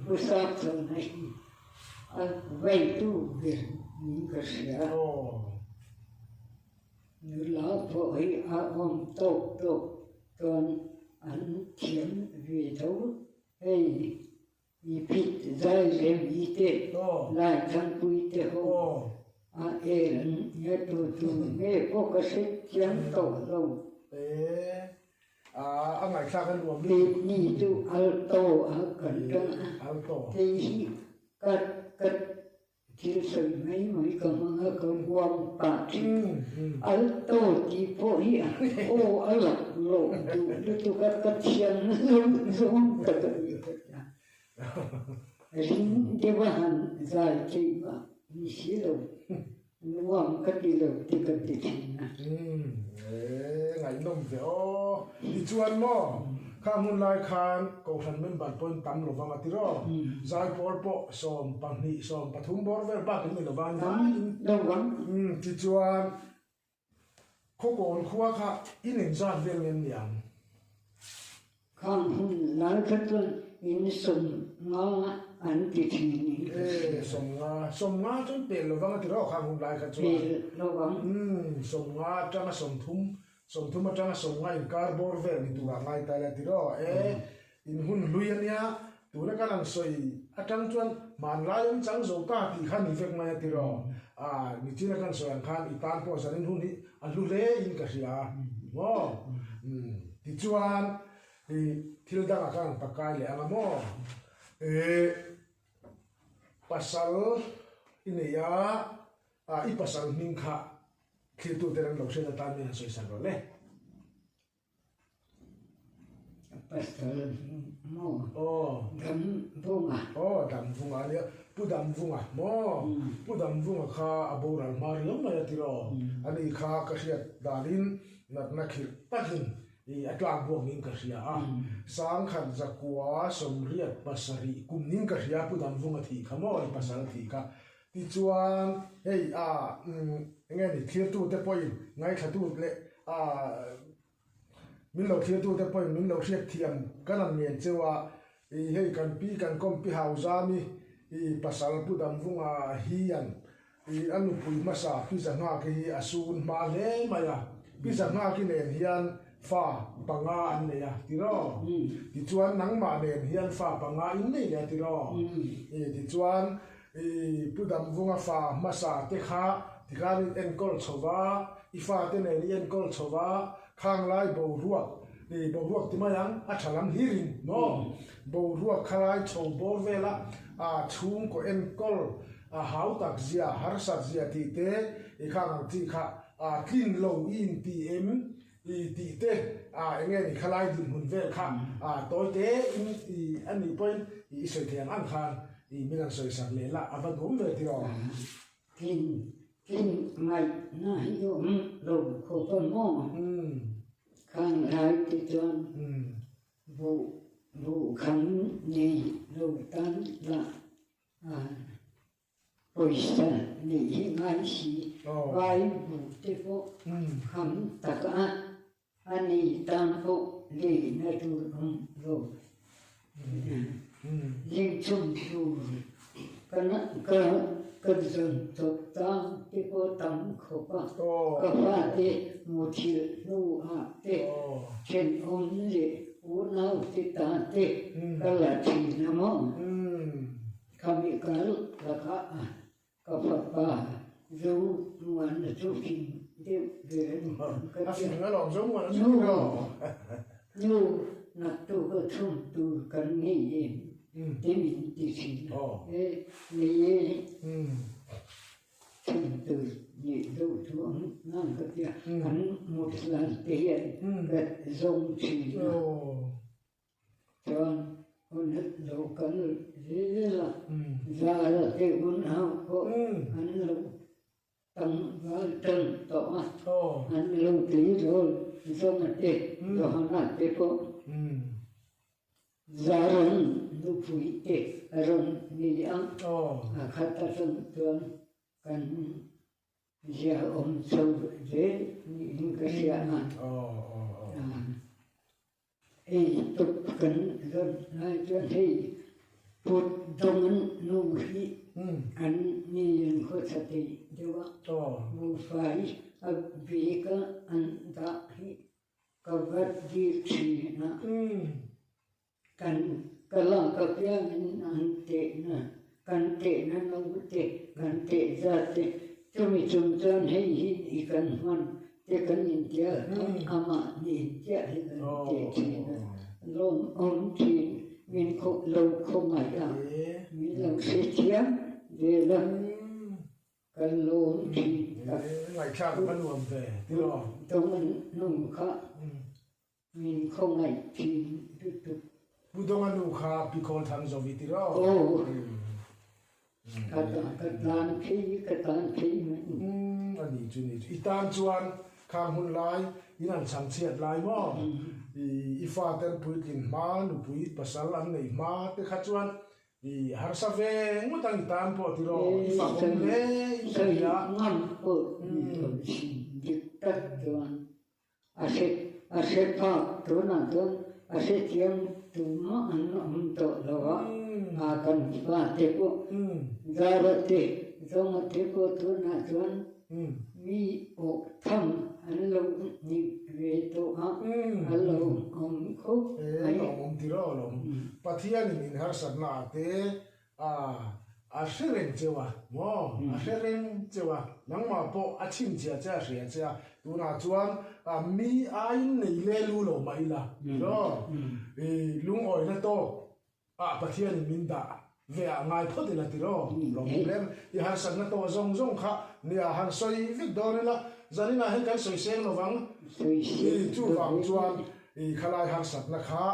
Pu Sangchhawna hi a veitu ber niin ka hria. Nula pawh hi a awm tawk tawk chuan an thiam ve tho. Hei i phit zai lem i te lai thangpui te ho a el an nia tu tu nge pawh ka hre chiang tawh lo. A ngaihthlak a nuam lutuk. Keini chu alto a kan tang a, kei hi ka ka Thil sawi mai mai ka hmang a, ka huam pah thin. Alto tih pawh hi aw a lak loh duh lutuk a, ka thiam lo zawng tak a ni ka ti a. Ring deuh a han zai theih mah ni si lo, nuam ka ti lo ti ka ti thin a. Ngaihnawm ve aw. Tichuan maw? Kha hmun lai khan Kohhran member pawhin tam lo vang a ti rawh. Zaipawl pawh 12, 13 bawr vel bak in ni lo vang vaiin. Lo vang. Tichuan Khawkawn khua kha in inzat vel nge niang? Khang hun lai kha chuan in 50 an ti thin in ka hria. 50, 50 chuan pel lo vang a ti rawh khang hun lai kha chuan. Pel lo vang. 50 atanga 30 30 atanga 50 inkar bawr vel ni turah ngai ta ila tiraw e, in hun hlui ania, tuna kan ang sawi atang chuan hmanlai an chang zo ta tih kha ni vek mai a tiraw, a nichina kan sawi ang khan i tan pawh zanin hun hi a hlu hle in ka hria maw, tichuan i thil dangah khan an pakai leh ang a maw, e pasal i nei a, i pasal hming kha Thiltute an lo hriat atan min han sawisak rawh le. Pastor maw? Aw. Damvunga. Aw, Damvunga ania. Pu Damvunga maw? Pu Damvunga kha a boral hma riau mai a tiraw? Ani kha ka hriat danin natna khirh takin i a tlak buak ning ka hria a. 1987 kum ning ka hria Pu Damvunga thih kha maw? I pasal thih kha. Tichuan, hei a eng nge ni, thlirtute pawhin ngaithlatute leh a min lo thlirtute pawhin min lo hriat thiam kan han ngen cheu a, i hei kan pi kan kawmpi Hauzami i pasal Pu Damvunga hian i a nupui hmasa Pi Zahnghaki hi a sun hma hle mai a, Pi Zahnghaki nen hian fa panga an nei a tiraw? Tichuan nangmah nen hian fa panga in nei leh a tiraw? I tichuan I Pu Damvunga fa hmasa te kha tikhan in enkawl chho va, i fate nen i enkawl chho va, khanglai boruak, i boruak ti mai ang, a tha lam hlir in maw? Boruak khalai chho bawr vela a chhungkaw enkawl a hau tak zia, harsat zia tih te i khang ang chi kha a tlin lo i inti em? I tih te a eng nge ni khalai dinhmun vel kha a tawi te in i a nih pawhin i sawi thei ang ang khan i min han sawi sak leh la a va duam ve tiraw. Tlin tlin ngaihna hi awm lo khawp a maw? Khang lai te chuan buh buh kham nei lo tan lah a. Pawisa neih hi ngai si, vai bu te pawh kham tak a, a nei tan pawh leina tur awm lo. Zingchhum tur ka ka ka zawn chawp tang te pawh tam khawp a, ka fate muthilh hnuah te thenawm leh unau te tan te ka la thin a maw? Khami kal lakah ka fapa Zo Muana chu fing deuh ve a ni ang ka ti a. Nu, nu, naktuk a chhum tur kan ngei em? Te min ti thin a. E, nei e, chhum tur nih deuh chu ang nang ka ti a. An mut hlan te hian ka zawng thin a. Chuan hun lo kal zel a, zara te hun ho pawh an lo tlangval tan tawh a, an lo tleirawl zawnga te, Johana te pawh Zaran nupui te a rawn ni a, a khat atang chuan kan Zia awm chho zel niin ka hria a. Hei tuk kan rawn lai chuan hei put dawng nu hi an ni an khawsa thei deuh a, buhfai a bik a an dah hi ka vat dil thin a. Kan ka lak apiangin an tehna, kan tehna no te, kan teh zat te, chumi chung chuan hei hi i kan hman te kan intia amah ni chiah hi kan teh thin a, lawmawm thin min lo khawngaih a, min lo hrethiam vel a, kan lawm thin tak. Ngaihthlak a va nuam ve tiraw? Dawng nung kha. Min khawngaih thin lutuk. Pu Donga nu kha Pi Khawl Thang Zovi ti rawh. Aw. Ka ka tan phei ka tan phei mai. A ni chu ni chu. I tan chuan khang hun lai in an chhang chhiat lai maw? I fate an puitlin hma nupui pasal an neih hma te kha chuan i harsa ve ngawt ang i tan pawh ti rawh. I fak awm hle in ka hria. Ngam pawh ni lo thin dik tak chuan. A hre a hre phak tunah chuan a hrethiam tumah an awm tawh lo a, a kan fate pawh Zara te Zawnga te pawh tunah chuan mi awh tham an lo ni ve tawh a, a lo awm khawp mai. E lawmawm tiraw lawm. Pathianin inharsatna ah te A, a hre reng cheu a, maw? A hre reng cheu a, nangmah pawh a chhinchhiah che a hria che a, tunah chuan a mi aiin nei le lu lo mah ila, tiraw? I lungawina tawk ah Pathianin min dah ve ah ngai phawt ila tiraw? Lawmawm hle mai. I harsatna tawh zawng zawng kha nia han sawi vek dawn ila, zaninah hian kan sawi seng lovang. I chuvang chuan I khalai harsatna kha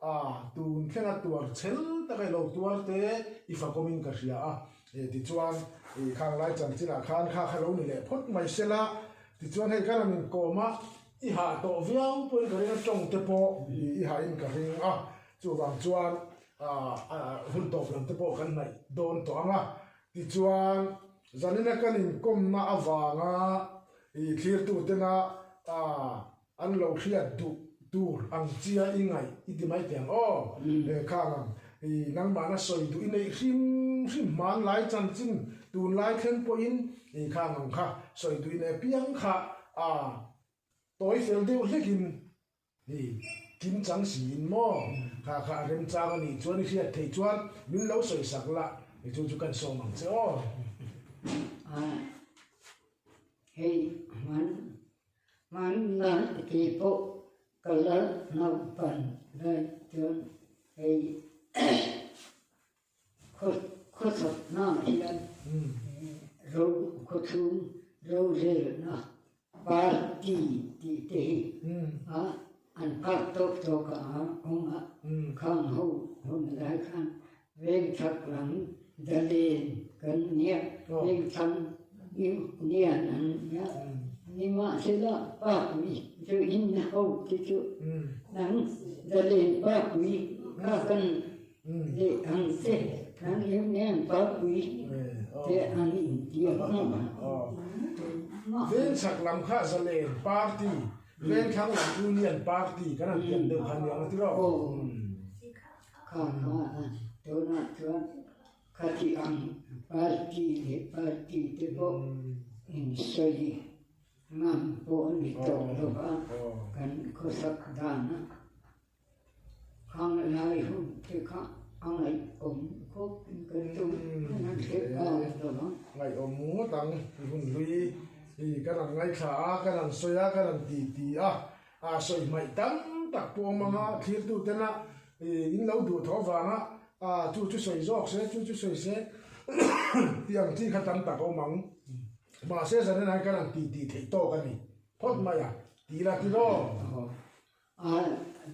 a tun thlenga tuar chhel taka i lo tuar te i fakawmin ka hria a, tichuan i khang lai chanchinah khan kha kha lo ni leh phawt mai se la, tichuan hei ka rawn inkawm a, i hah tawh viau pawhin ka ring a, tawng te pawh i hahin ka ring a, chuvang chuan hun tawp lam te pawh kan hnaih dawn tawh ang a, tichuan zanina kan inkawmna avanga i thlirtutena An lo hriat duh tur ang chia i ngaih i ti mai teh ang aw. Khang ang i nangmahna sawi duh i neih hrim hrim hmanlai chanchin tunlai thleng pawhin i khang ang kha sawi duh i nei piang kha a tawi fel deuh hlekin i kim chang siin maw kha kha a remchang a nih chuan i hriat theih chuan min lo sawi sak la i chu chu kan sawm ang che aw. Hei hman Hmanlai ti pawh ka la naupan lai chuan hei khawchhakna hian ro khawchhung rorelna party tih te hi an phak tawk tawk a awm a, khang ho hun lai khan vengchhak lam zalen kan nia, vengthlang union an nia, nimahsela Papui chu in ho te chu nang zalen Papui kha kan. leh ang te kan em em parpui te an intiam hlawm a. Veng chhak lam kha Zalen Party, veng thlang lam Union Party kan han tiam deuh kha nia ang ti rawh. Aw, kha kha tunah chuan khati ang party leh party te pawh insawi ngam pawh a ni tawh lo va, kan khawsak dana Khang lai hun te kha a ngaihawm khawp in ka tum kan han hre phak lo vang. Ngaihawm ngawt ang i hun hlui i kan han ngaithla a, kan han sawi a, kan han ti ti a, a sawi hmaih tam tak pawh awm ang a, thlirtu tena i in lo duh tho vanga a chu chu sawi zawk se, chu chu sawi se tih ang chi kha tam tak a awm ang. Mahse zanin ah hian kan han ti ti theih tawk a ni phawt mai a, ti la ti law. A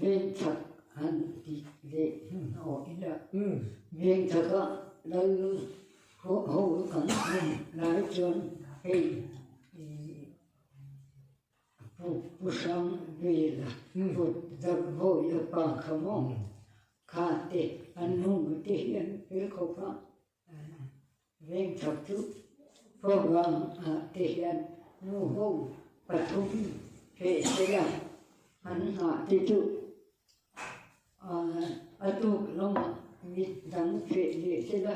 veng chak han ti leh hnuhnawh ila, veng chaka lal ho kan awm lai chuan hei Pu Pu Hrang Vela kut Darbawi a pa kha maw kha te an nu te hian fel khawp a. Veng chak chu program ah te hian nu ho pathum feh sela an nghah te chu a tuk lamah mit dang feh leh sela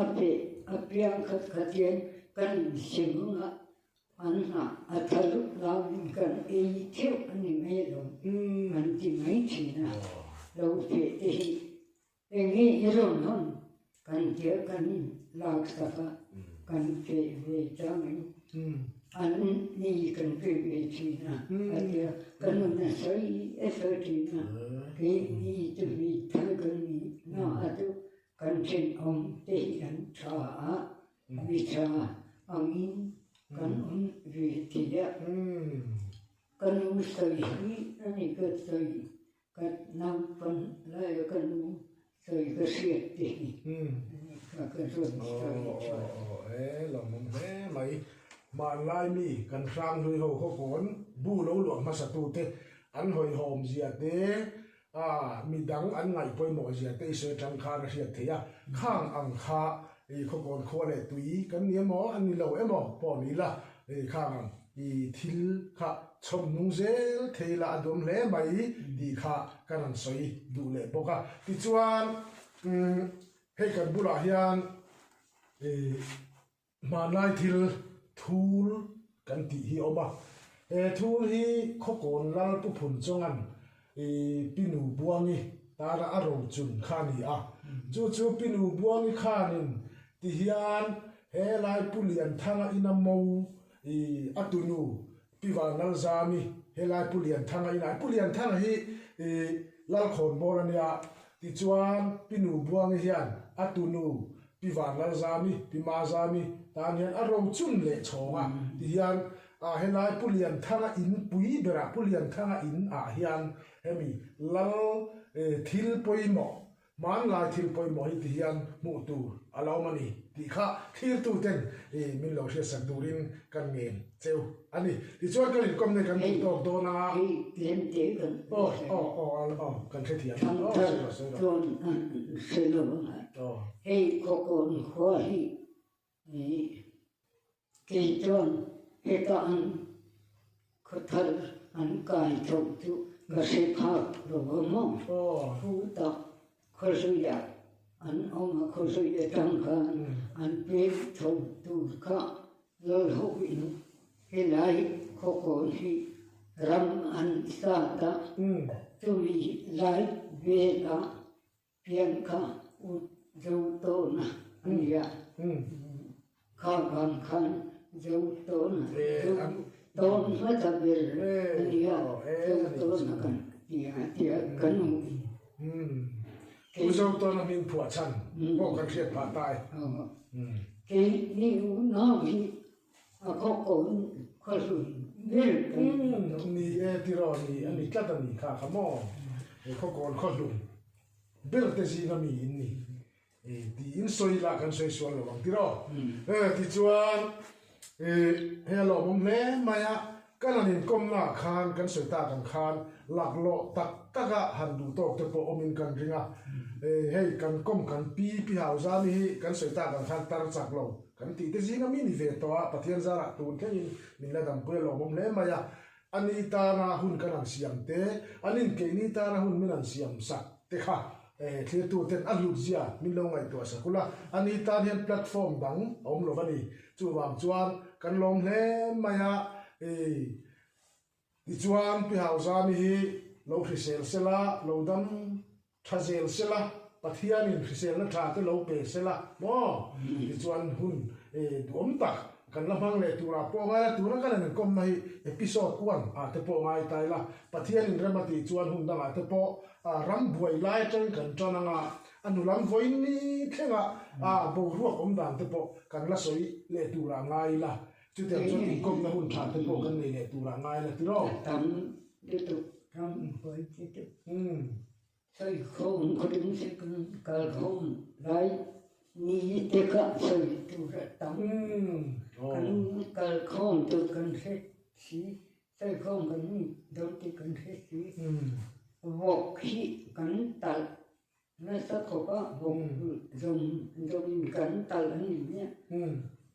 a feh apiang khat khat hian kan insem ang a, an nghah a tha lup lauin kan ei theuh a ni mai lo an ti mai thin a, lo feh te hi Eng nge i rawn hawn kan tia kan lak sak a, kan feh ve changin an ni kan pe ve thin a, a tia ka nun a sawi a sawi thin a, kei ni chu mi thar kan ni na a chu kan thenawm te hi an tha a, mi tha angin kan awm ve thei a, ka nu sawi hi a ni ka sawi. Ka naupan laia ka nu sawi ka hriat te hi ka ka rawn sawi chuan. Aw e lawmawm hle mai. Hmanlai mi kan hrang hlui ho khaw kawn bu lo luah hmasa tu te an hawihhawm zia te a midang an ngaih pawimawh zia te i sawi atang khan a hriat theih a. Khang ang kha i khaw kawn khua leh tui kan ni emaw an ni lo emaw pawh ni ila khang ang I thil kha chhawm nung zel thei la a duam hle mai tih kha ka rawn sawi duh leh bawk a. Tichuan hei kan bulah hian hmanlai thil thul kan tih hi a awm a. He thul hi Khawkawn Lal Pu Phun Chawngan Pinu Buangi tana a rochun kha a ni a. Chu chu Pinu Buangi khanin tihian he lai Pu Lianthanga ina mo I a tunu Pi Vanlalzami helai Pu Lianthanga inah Pu Lianthanga hi i Lalkhawn bawr a nia tichuan Pi Nubuangi hian a tunu Pi Vanlalzami, Pi Mazami tan hian a rochun leh chhawng a tihian a helai Pu Lianthanga in pui berah Pu Lianthanga in ah hian hemi Lal thil pawimawh Hmanlai thil pawimawh hi ti hian hmuh tur a lo awm a ni tih kha thlirtuten min lo hriatsak turin kan ngen cheu a ni. Tichuan kan inkawm nei kan duh tawk dawn a. Hei tlem te kan Aw aw aw aw kan hrethiam. Thangthar chuan an hre lo ang a. Hei Khawkawn khua hi Kei chuan heta an khawthar an kai tho chu ka hre phak lo a maw? Khutah khawhruiah an awm a, khawhrui atang khan an pek tho tur kha Lalho in helai khawkawn hi ram an sat a, chumi lai velah Pian kha ut zo tawn a nia. Kha vang khan zo tawn a tawn hmasa ber a nia, zo tawn a kan tia tia kan hmu. Chu zo tawn a hming phuah chhan pawh kan hriat phah ta e. Kei ni unau hi a khaw kawn khaw hlun ber kan ni tawh. Ni e tiraw ni a ni tlat a ni kha kha maw khaw kawn khaw hlun ber te zinga mi in ni tiin sawi lah kan sawi sual lo ang tiraw tichuan he a lawmawm hle mai a. Kan han inkawmna ah khan kan sawi tak ang khan laklawh tak tak a han duh tawk te pawh awmin kan ring a. Hei kan kawm kan pi pi Hauzami hi kan sawi tak ang khan tar chak lo kan tih te zinga mi ni ve tawh a, Pathian zarah tun thlengin min la dampui a lawmawm hle mai a. A ni tana hun kan han siam te, an inkeihni tana hun min han siam sak te kha thlirtu ten a hlut zia min lo ngaihtuah sak ula, a ni tan hian platform dang a awm lo va ni. Chuvang chuan kan lawm hle mai a, tichuan Pi Hauzami hi lo hrisel sela, lo dam Tha zel sela, Pathianin hriselna tha te lo pe sela maw? Tichuan hun duhawm tak kan la hmang leh turah pawh ngai a, tuna kan han inkawmna hi episode one ah te pawh ngai ta ila, Pathianin rem a tih chuan hun dangah te pawh ram buai lai atangin kan tan anga, a hnu lam vawiin ni thlenga boruak awm dan te pawh kan la sawi leh turah ngai ila, chutiang chuan inkawmna hun tha te pawh kan nei leh turah ngai ila tiraw? Tam lutuk ram buai lutuk. Sawikhawm khaw se kan kalkhawm lai ni te kha sawi tur a tam. Kan kalkhawm tur kan hre si, sawikhawm kan ni dawn tih kan hre si. Vawk hi kan talh nasa khawp a, vawk zawm zawmin kan talh a ni nia.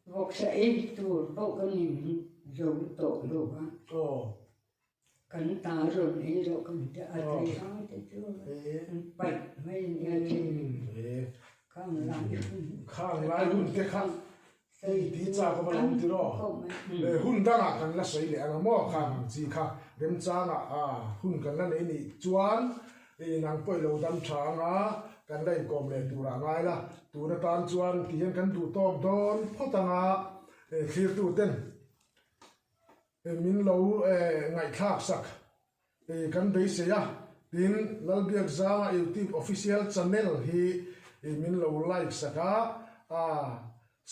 Vawksa ei tur pawh kan in zo tawh lo a. Kan ta rawn ei rawh kan ti a thei ang te chu an paih mai nia thin khang lai hun khang lai hun te kha hei ti chak a va lo ti rawh hun dangah kan la sawi leh ang maw khang ang chi kha remchangah a hun kan la nei nih chuan nang pawh i lo dam tha anga kan la inkawm leh turah ngai la tun atan chuan tihian kan duh tawk dawn phawt anga thlirtu ten Min lo ngaihthlak sak kan beisei a, tin Lalbiakzanga YouTube official channel hi min lo like sak a,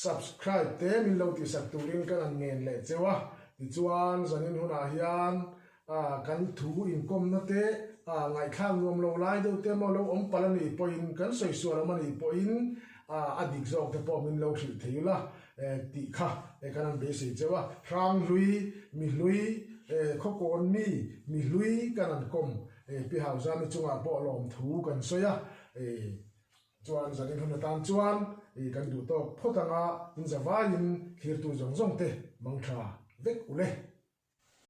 subscribe te min lo tihsak turin kan han ngen leh cheu a, tichuan zanin hunah hian kan thu inkawmna te ngaihthlak nuam lo lai deuh te emaw lo awm palh a nih pawhin kan sawi sual awm a nih pawhin a dik zawk te pawh min lo hrilh thei ula. Tih kha kan han beisei cheu a, Hranghlui, Mihlui, Khawkawn mi, Mihlui kan han kawm Pi Hauzami chungah pawh lawmthu kan sawi a, chuan zanin hun atan chuan kan duh tawk phawt anga in zavaiin thlirtu zawng zawng te mangtha vek u le.